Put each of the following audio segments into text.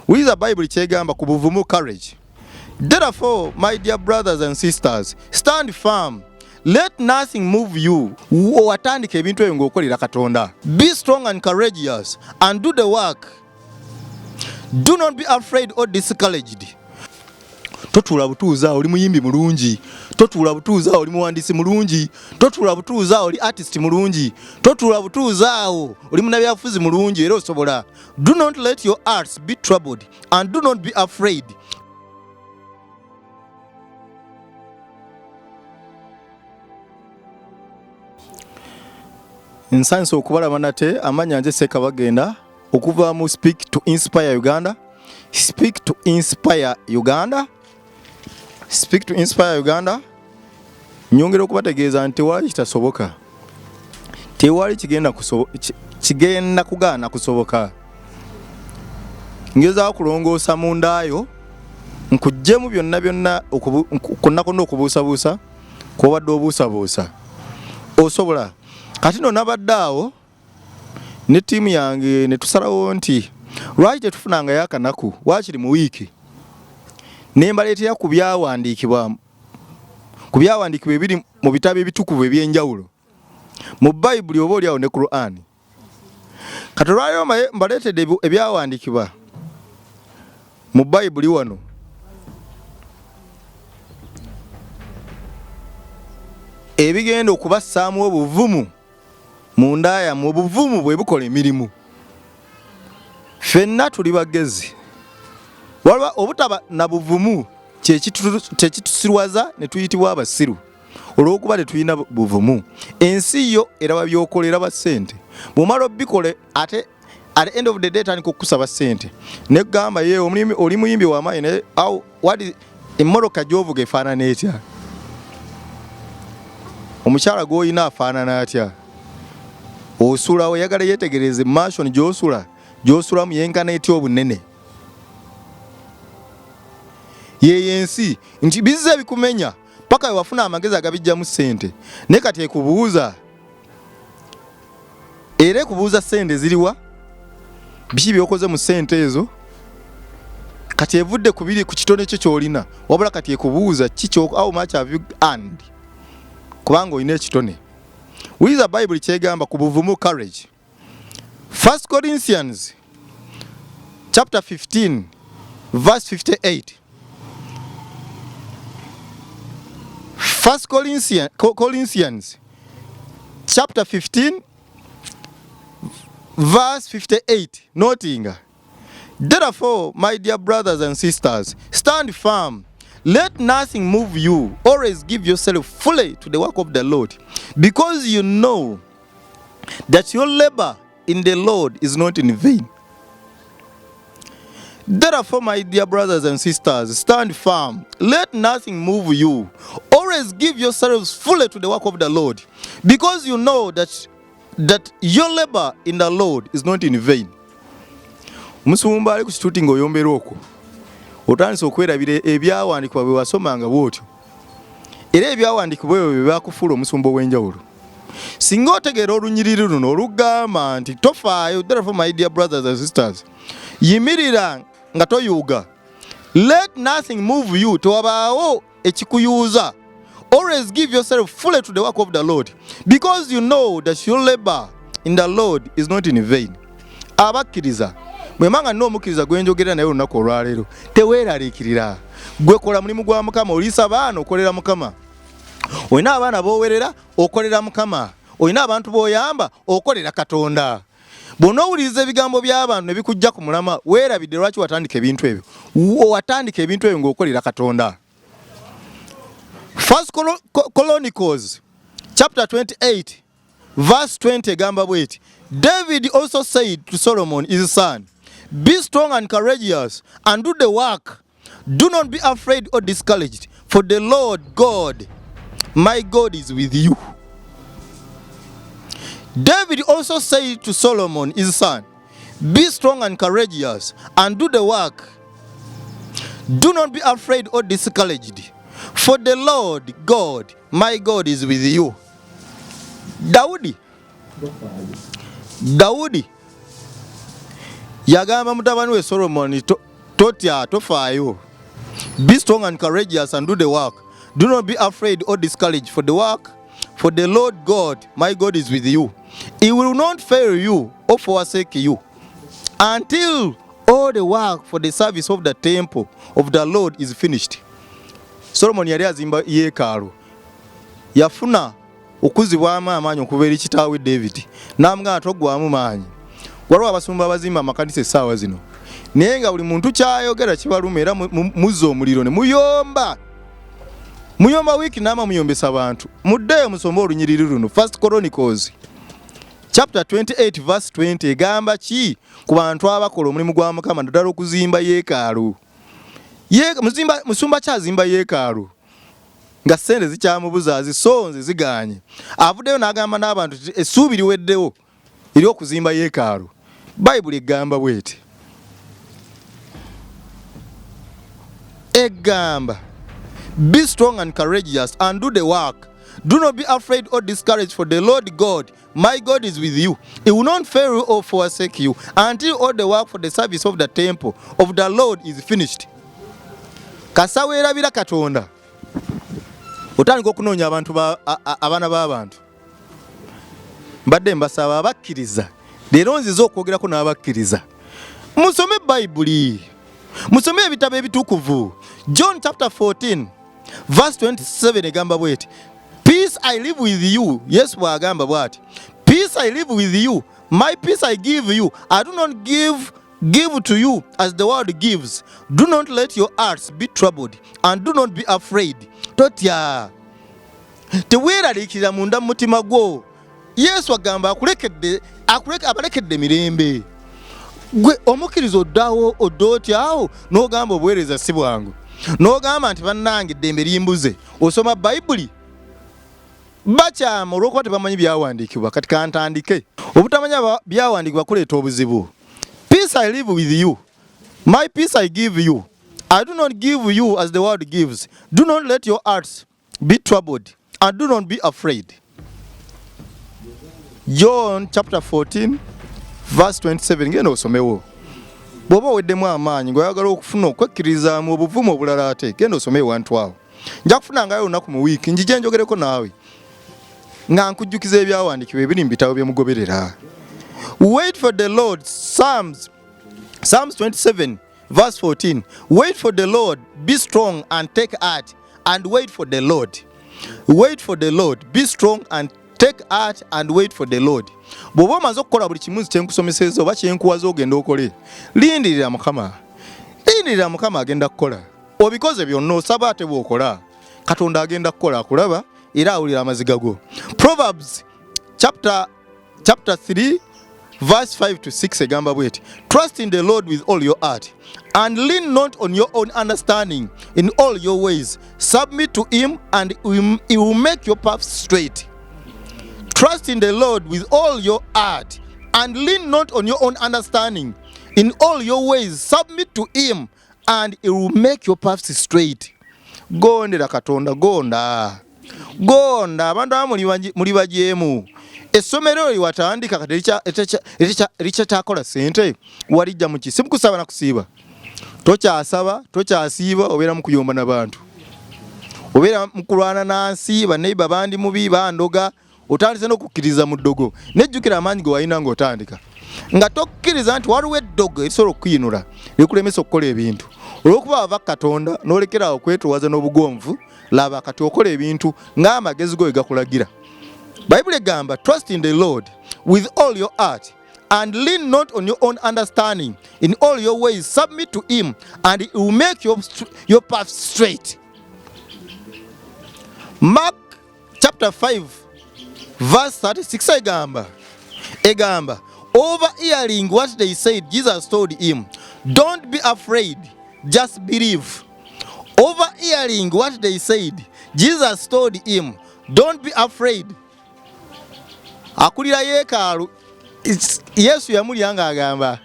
Wuliriza Bayibuli kyegamba ku buvumu, courage. Therefore, my dear brothers and sisters, stand firm. Let nothing move you. Watandika ebintu ebyo ng'okolera Katonda. Be strong and courageous and do the work. Do not be afraid or discouraged. Totuula butuuza oli muyimbi mulungi, totuula butuuza oli muwandiisi mulungi, totuula butuuza oli artist mulungi, totuula butuuza awo oli munnabyabufuzi mulungi era osobola. Do not let your hearts be troubled and do not be afraid. Nsanyuse okubalaba nate. Amannya nze Ssekabagenda okuva mu Speak to Inspire Uganda. Speak to Inspire Uganda. Speak to Inspire Uganda. Nyongera okubategeeza nti tewali kitasoboka. Tewali kigenda kigenda kugaana kusoboka. Ngezaako kulongoosa mu ndaayo nkuggyemu byonna byonna kwonna kwonna okubuusabuusa kw'obadde obuusabuusa. Osobola. Kati no nabadde awo ne ttiimu yange ne tusalawo nti lwaki tetufunangayo akanaku waakiri mu wiiki ne mbaleetera ku byawandiikibwa ku byawandiikibwa ebiri mu bitabo ebitukuvu eby'enjawulo mu Bayibuli oba oli awo ne Qur'an. Kati olwaleero mbaleetedde ebyawandiikibwa mu Bayibuli wano. Ebigenda okubassaamu obuvumu mu nda yammwe. Obuvumu bwe bukola emirimu. Ffenna tuli bagezi. Waliwo obutaba na buvumu kyekitusirwaza ne tuyitibwa abasiru olw'okuba tetulina buvumu. Ensi yo eraba by'okola, eraba ssente. Bw'omala obikole ate at the end of the day etandika okukusaba ssente nekugamba ye oli muyimbi w'amaanyi naye emmotoka gy'ovuga efaanana etya? Omukyala gw'olina afaanana atya? Osula oyagala yeetegereze mansion gy'osula gy'osulamu yenkana etya obunene? Yeeyo ensi nti bizze bikumenya paka we wafuna amagezi agabijjamu ssente, naye kati ekubuuza era ekubuuza ssente ziriwa, biki by'okoze mu ssente ezo. Kati evudde ku biri ku kitone kyo ky'olina, wabula kati ekubuuza ki, how much have you earned, kubanga olina ekitone. Wuliriza Bayibuli kyegamba ku buvumu, courage. First Corinthians chapter 15 verse 58. First Corinthians chapter 15 verse 58. Noting, therefore, my dear brothers and sisters, stand firm. Let nothing move you. Always give yourself fully to the work of the Lord, because you know that your labor in the Lord is not in vain. Therefore, my dear brothers and sisters, stand firm. Let nothing move you. Always give yourselves fully to the work of the Lord, because you know that your labor in the Lord is not in vain. Omusumba ali ku kituuti ng'oyombera okwo otandise okwerabira ebyawandiikibwa bwe wasomanga bw'otyo, era ebyawandiikibwa ebyo bye byakufuula omusumba ow'enjawulo. Singa otegeera olunyiriri luno olugamba nti tofaayo, therefore, my dear brothers and sisters, yimirira nga toyuuga. Let nothing move you, tewabaawo ekikuyuuza. Always give yourself fully to the work of the Lord, because you know that your labor in the Lord is not in vain. Abakkiriza bwemba nga nina omukkiriza gwe njogera naye olunaku olwaleero, teweeraliikirira. Gwe kola mulimu gwa Mukama. Oliisa baana, okolera Mukama. Olina abaana b'owerera, okolera Mukama. Olina abantu b'oyamba, okolera Katonda. Bw'onoowuliriza ebigambo by'abantu ne bikujja ku mulama, weerabidde lwaki watandika ebintu ebyo. Watandika ebintu ebyo ng'okolera Katonda. First Chronicles chapter 28 verse 20 egamba bweti: David also said to Solomon his son, be strong and courageous and do the work. Do not be afraid or discouraged, for the Lord God, my God, is with you. David also said to Solomon his son, be strong and courageous and do the work. Do not be afraid or discouraged, for the Lord God, my God, is with you. Daudi Daudi yagamba mutabani we Solomoni, Totya, tofaayo. Be strong and courageous and do the work. Do not be afraid or discouraged for the work, for the Lord God, my God, is with you. He will not fail you or forsake you until all the work for the service of the temple of the Lord is finished. Solomon yali azimba yeekaalu, yafuna okuzibwamu amaanyi okuva eri kitaawe David, n'amugamba toggwamu maanyi. Waliwo abasumba abazimba amakanisa essaawa zino, naye nga buli muntu kyayogera kibaluma, era muzza omuliro ne muyomba muyomba wiiki naama muyombesa bantu. Muddeeyo musome olunyiriri luno, First Chronicles chapter 28 verse 20, egamba ki ku bantu abakola omulimu gwa Mukama, naddala okuzimba yeekaalu? Musumba kyazimba yeekaalu nga ssente zikyamubuza, azisonze ziganye, avuddeyo n'agamba n'abantu nti essuubi liweddewo ery'okuzimba yeekaalu. Bayibuli egamba bweti, egamba, "Be strong and courageous and do the work. Do not be afraid or discouraged, for the Lord God, my God, is with you. He will not fail you or forsake you until all the work for the service of the temple of the Lord is finished." Kasa weerabira Katonda, otandika okunoonya abantu, abaana b'abantu. Mbadde mbasaba abakkiriza, leero nziza okwogerako n'abakkiriza, musome Bayibuli, musome ebitabo ebitukuvu. John chapter 14 verse 27 egamba bweti, "Peace I leave with you." Yesu bw'agamba bw'ati, "Peace I leave with you, my peace I give you. I do not give to you as the world gives. Do not let your hearts be troubled and do not be afraid." Totya, teweeraliikirira munda mu mutima gwo. Yesu agamba akulekedde, abalekedde mirembe. Gwe omukkiriza oddawo odda otyawo n'ogamba obuweereza si bwangu, n'ogamba nti bannange eddembe limbuze? Osoma Bayibuli, bakyama olw'okuba tebamanyi byawandiikibwa. Kati kantandike. Obutamanya byawandiikibwa kuleeta obuzibu. "Peace I leave with you, my peace I give you. I do not give you as the world gives. Do not let your hearts be troubled and do not be afraid." John chapter 14 verse 27, ngenda osomewo. Bw'oba oweddemu amaanyi ng'oyagala okufuna okwekkirizaamu obuvumu obulala, ate genda osome ewantu awo. Nja kufunangayo olunaku mu wiiki, njije njogereko naawe nga nkujjukiza ebyawandiikibwa ebiri mu bitabo bye mugoberera. Wait for the Lord. Psalms 27 verse 14, "Wait for the Lord, be strong and take heart and wait for the Lord." Wait for the Lord, be strong and take heart and wait for the Lord. Bw'oba omaze okukola buli kimu kyenkusomeseza oba kyenkuwaza, ogenda okole, lindirira Mukama, lindirira Mukama, agenda kukola. Obikoze byonna, osaba, ate bw'okola, Katonda agenda kukola. Akulaba era awulira amaziga go. Proverbs chapter 3 verse 5 to 6 egamba bweti, "Trust in the Lord with all your heart and lean not on your own understanding. In all your ways submit to him and he will make your path straight." Trust in the Lord with all your heart and lean not on your own understanding. In all your ways submit to him and he will make your paths straight. Gondera Katonda, gonda, gonda. Abantu abamu muli bajeemu. Essomero liwatandika kati likyakyakola sente, walijja muki? Simukusaba na kusiiba, tokyasaba, tokyasiiba, obeera mukuyomba n'abantu, obeera mukulwana nansi, baneiba bandi mubi bandoga, otandise n'okukkiriza mu ddogo. Nejjukira amaanyi ge walina ng'otandika, nga tokkiriza nti waliwo eddogo erisobola okukuyinula likulemesa okukola ebintu. Olw'okuba wava Katonda n'olekerawo okwetowaza n'obugonvu, laba kati okola ebintu ng'amagezi go we gakulagira. Bayibuli egamba, "Trust in the Lord with all your heart and lean not on your own understanding. In all your ways submit to him and he will make your path straight." Mark chapter 5 verse 36 egamba, "Overhearing what they said, Jesus told him, 'Don't be afraid, just believe.'" Overhearing what they said, Jesus told him, "Don't be afraid." Akulira yeekaalu, Yesu yamulya ng'agamba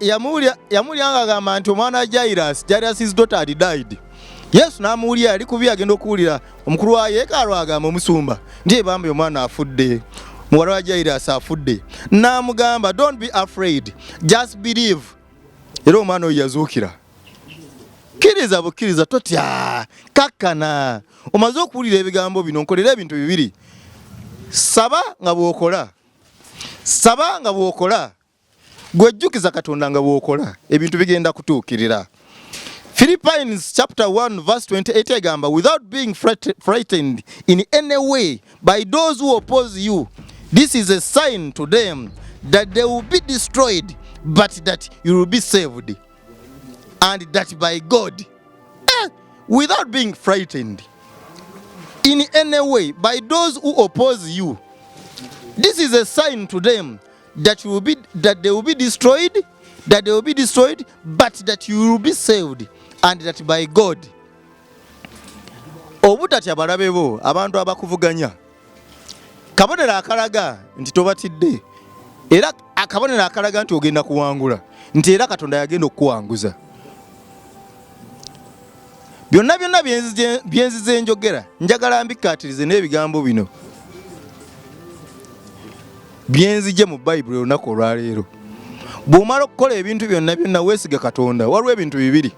yamulya ng'agamba nti omwana wa Jairus, Jairus' daughter had died. Yesu n'amuwulira yali kubi, agenda okuwulira omukulu wa yeekaalu agamba omusumba nti ebambi omwana afudde, muwala wa Jairus afudde. N'amugamba, "Don't be afraid, just believe." Era omwana oyo yazuukira. Kkiriza bukkiriza, totya, kakkana. Omaze okuwulira ebigambo bino, nkolera ebintu bibiri. Saba nga bw'okola, saba nga bw'okola, gwejjukiza Katonda nga bw'okola, ebintu bigenda kutuukirira. Philippians chapter 1 verse 28 egamba, without being frightened in any way by those who oppose you, this is a sign to them that they will be destroyed, but that you will be saved, and that by God. Without being frightened in any way by those who oppose you, this is a sign to them that you will be that they will be destroyed, that they will be destroyed, but that you will be saved, and that by God. Obutatya balabe bo, abantu abakuvuganya, kabonero akalaga nti tobatidde, era akabonero akalaga nti ogenda kuwangula, nti era Katonda yagenda okukuwanguza. Byonna byonna byenzize njogera, njagala mbikkaatirize n'ebigambo bino byenzije mu Bayibuli olunaku olwaleero. Bw'omala okukola ebintu byonna byonna, weesiga Katonda. Waliwo ebintu bibiri,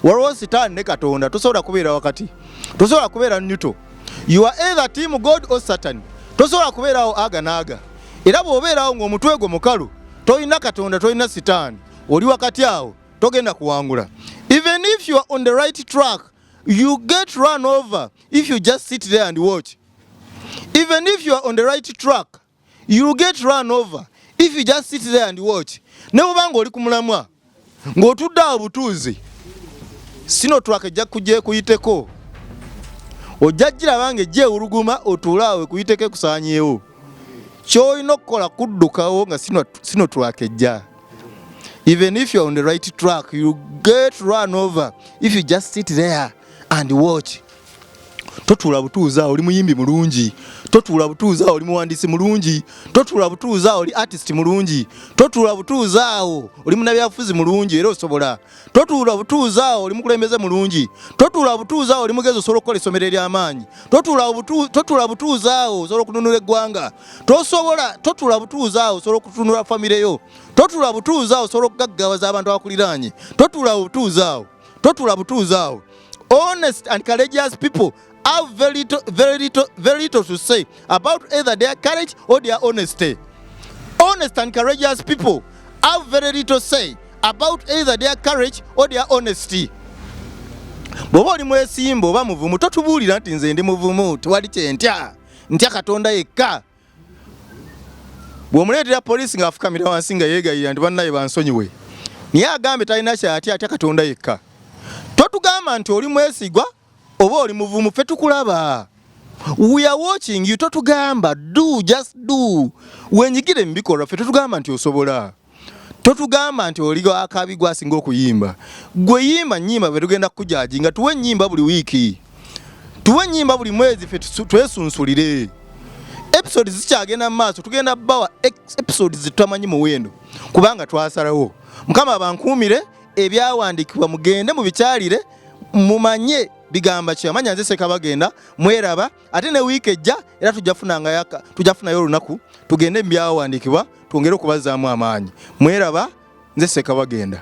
waliwo Sitaani ne Katonda. Tosobola kubeera wakati, tosobola kubeera neutral. You are either team God or Satan. Tosobola kubeerawo aga n'aga. Era bw'obeerawo ng'omutwe gwo mukalu, tolina Katonda, tolina Sitaani, oli wakati awo, togenda kuwangula. Even if you are on the right track, you get run over if you just sit there and watch. Even if you are on the right track, you get run over if you just sit there and watch. Ne bw'oba ng'oli ku mulamwa, ng'otudde awo butuuzi, Sinotruk ejja kujja ekuyiteko. Ojja giraba ng'ejja ewuluguma, otuule awo ekuyiteko ekusaanyeewo. Ky'olina okukola kuddukawo nga Sinotruk ejja. Even if you're on the right track, you get run over if you just sit there and watch. Totuula butuuzi awo, oli muyimbi mulungi. Totuula butuuzi awo, oli muwandiisi mulungi. Totuula butuuzi awo, oli artist mulungi. Totuula butuuzi awo, oli munnabyabufuzi mulungi era osobola. Totuula butuuzi awo, oli mukulembeze mulungi. Totuula butuuzi awo, oli mugezi, osobola okukola essomero ery'amaanyi. Totuula butuuzi awo, osobola okununula eggwanga. Tosobola, totuula butuuzi awo, osobola okutunula famire yo. Totuula butuuzi awo, osobola okugaggawaza abantu abakuliraanye. Totuula butuuzi awo, totuula butuuzi awo. Honest and courageous people have very little, very little, very little to say about either their courage or their honesty. Honest and courageous people have very little say about either their courage or their honesty. Bw'oba oli mwesimba oba muvumu, totubuulira nti nze ndi muvumu, tewali kyentya, ntya Katonda yekka. Bw'omuleetera poliisi ng'afukamira wansi nga yeegayirira nti bannaye bansonyiwe, naye agambe talina kyatya, atya Katonda yekka. Totugamba nti oli mwesigwa oba oli muvumu, ffe tukulaba. We are watching you. Totugamba, do, just do. Wenyigire mu bikolwa, ffe totugamba nti osobola. Totugamba nti oli akabi gwasinga okuyimba. Gwe yimba nnyimba, bwe tugenda kukujudginga. Tuwe ennyimba buli wiiki, tuwe ennyimba buli mwezi, ffe twesunsulire. Episode zikyagenda mu maaso, tugenda bawa episodes zitutamanyi muwendo kubanga twasalawo. Mukama abankuumire. Ebyawandiikibwa mugende mubikyalire, mumanye bigamba ki. Amanya nze Sekabagenda, mweraba. Ate ne wiiki ejja era tujja funayo olunaku tugende mu byawandiikibwa, twongere okubazaamu amaanyi. Mweraba, nze Sekabagenda.